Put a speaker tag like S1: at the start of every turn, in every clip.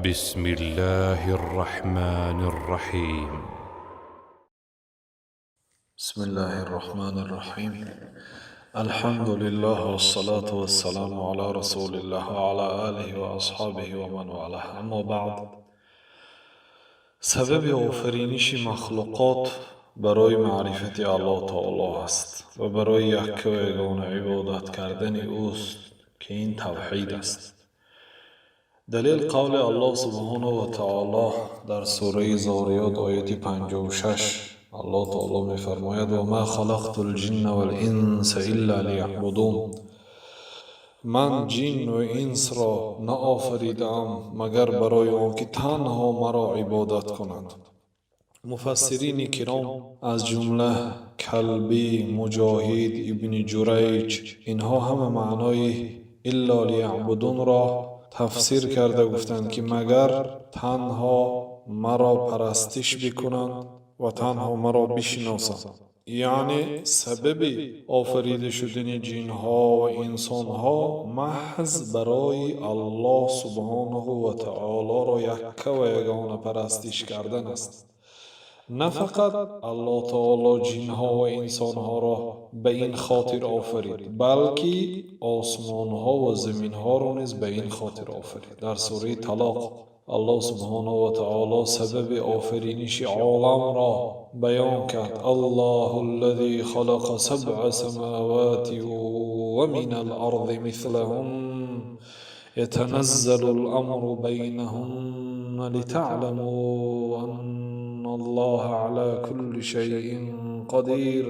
S1: بسم الله الرحمن الرحيم.
S2: بسم الله الرحمن الرحيم، الحمد لله والصلاة والسلام على رسول الله وعلى آله وأصحابه ومن والاه، أما بعد. Сабаби офариниши махлуқот барои маърифати Аллоҳ таоло аст ва барои якка ва ягона ибодат кардани ӯст, ки ин тавҳид аст. Далел қавли Аллоҳ субҳонаҳу ва таоло дар сураи Зориёт, ояти 56. Аллоҳ таоло мефармояд: وما خلقت الجن والإنس إلا ليعبدون. Ман ҷин ва инсро наофаридаам, магар барои он ки танҳо маро ибодат кунанд. Муфассирини киром, аз ҷумла Калбӣ, Муҷоҳид, Ибни Ҷурайҷ, инҳо ҳама маънои إلا ليعبدون ро тафсир карда гуфтанд, ки магар танҳо маро парастиш бикунанд ва танҳо маро бишиносанд. Яъне сабаби офарида шудани ҷинҳо ва инсонҳо маҳз барои Аллоҳ субҳонаҳу ва таолоро якка ва ягона парастиш кардан аст. На фақат Аллоҳ таоло ҷинҳо ва инсонҳоро ба ин хотир офарид, балки осмонҳо ва заминҳоро низ ба ин хотир офарид. Дар сураи Талоқ Аллоҳ субҳонаҳу ва таоло сабаби офариниши оламро баён кард: الله الذي خلق سبع سماوات ومن الأرض مثلهن، يتنزل الأمر بينهن لتعلموا أن الله على كل شيء قدير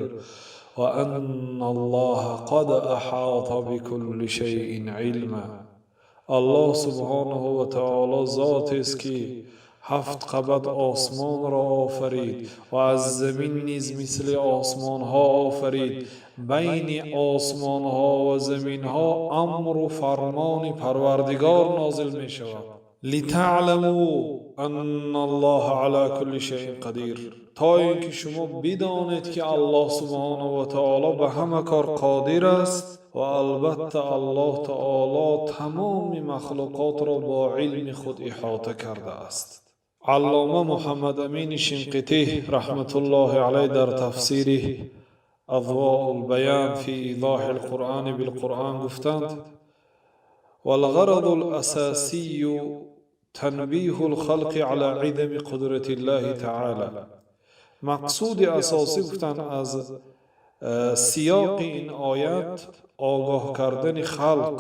S2: وأن الله قد أحاط بكل شيء علما. Аллоҳ субҳонаҳу ва таоло зотест, ки ҳафт қабат осмонро офарид ва аз замин низ мисли осмонҳо офарид. Байни осмонҳо ва заминҳо амру фармони Парвардигор нозил мешавад. لتعلموا أن الله على كل شيء قدير. То ин ки шумо бидонед, ки Аллоҳ субҳонаҳу ва таоло ба ҳама кор қодир аст ва албатта Аллоҳ таоло тамоми махлуқотро бо илми худ иҳота кардааст. Аллома Муҳаммад Амини Шинқитӣ раҳматуллоҳи алайҳ дар тафсири أضواء البيان في إيضاح القرآن بالقرآن гуфтанд: والغرض الأساسي تنبيه الخلق على عظم قدرة الله تعالى. Мақсуди асосӣ, гуфтанд, аз сиёқи ин оят огоҳ кардани халқ,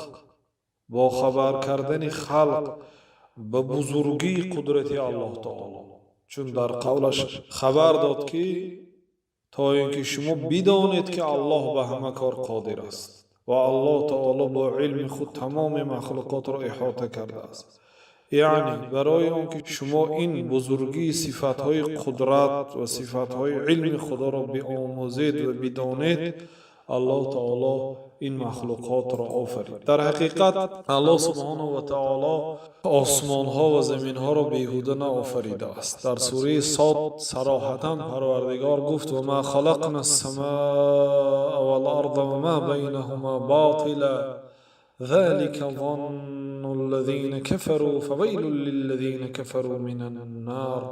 S2: бохабар кардани халқ ба бузургии қудрати Аллоҳ таоло, чун дар қавлаш хабар дод, ки то ин ки шумо бидонед, ки Аллоҳ ба ҳама кор қодир аст ва Аллоҳ таоло бо илми худ тамоми махлуқотро иҳота кардааст. Яъне барои он ки шумо ин бузургии сифатҳои қудрат ва сифатҳои илми Худоро биомӯзед ва бидонед, Аллоҳ таоло ин махлуқотро офарид. Дар ҳақиқат, Аллоҳ субҳонаҳу ва таоло осмонҳо ва заминҳоро беҳуда наофаридааст. Дар сураи Сод сароҳатан Парвардигор гуфт: وما خلقنا السماء والأرض وما بينهما باطلا، ذلك ظن الذين كفروا، فويل للذين كفروا من النار.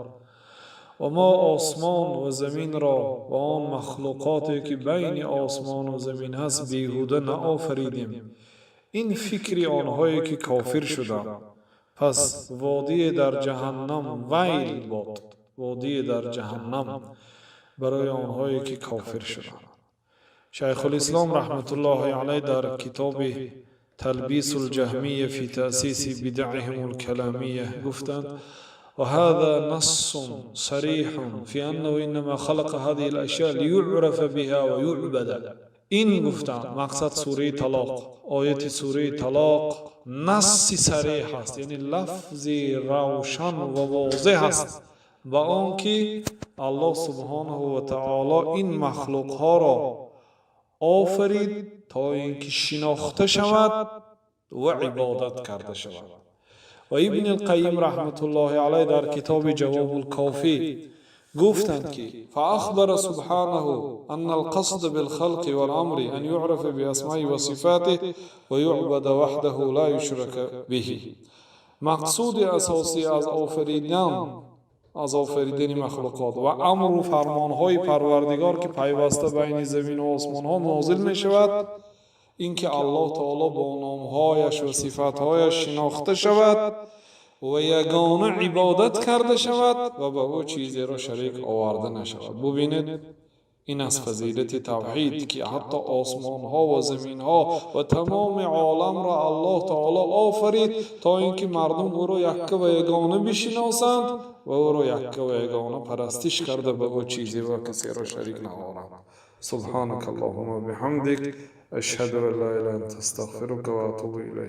S2: Ва мо осмон ва заминро ва он махлуқоте, ки байни осмону замин ҳаст, беҳуда наофаридем. Ин фикри онҳое, ки кофир шуданд. Пас водие дар ҷаҳаннам, вайл бод, водие дар ҷаҳаннам барои онҳое, ки кофир шуданд. Шайхулислом раҳматуллоҳи алайҳ дар китоби تلبيس الجهمية في تأسيس بدعهم الكلامية гуфтанд: وهذا نص صريح في أنه إنما خلق هذه الأشياء ليعرف بها ويعبد. Ин, гуфтанд, мақсад сураи Талоқ, ояти сураи Талоқ насси сареҳ аст, яъне лафзи равшан ва возеҳ аст ба он ки Аллоҳ субҳонаҳу ва таоло ин махлуқҳоро офарид, то ин ки шинохта шавад ва ибодат карда шавад. Ва Ибни Алқайим раҳматуллоҳи алайҳ дар китоби Ҷавобулкофӣ гуфтанд, ки فأخبر سبحانه أن القصد بالخلق والأمر أن يعرف بأسمائه وصفاته ويعبد وحده لا يشرك به. Мақсуди асосӣ аз офаридан, аз офаридани махлуқот ва амру фармонҳои Парвардигор, ки пайваста байни замин ва осмонҳо нозил мешавад, инки Аллоҳи таъоло бо номҳояш ва сифатҳояш шинохта шавад ва ягона ибодат карда шавад ва ба ӯ чизеро шарик оварда нашавад. Бубинед, ин аз фазилати тавҳид, ки ҳатто осмонҳо ва заминҳо ва тамоми оламро Аллоҳи таъоло офарид, то инки мардум ӯро якка ва ягона бишносанд ва ӯро якка ва ягона парастиш карда, ба ӯ чизе ва касеро шарик наоваранд. Субҳанакаллоҳумма ва биҳамдик, ашҳаду ан ло илаҳа илла анта, астағфирука ва атубу илайк.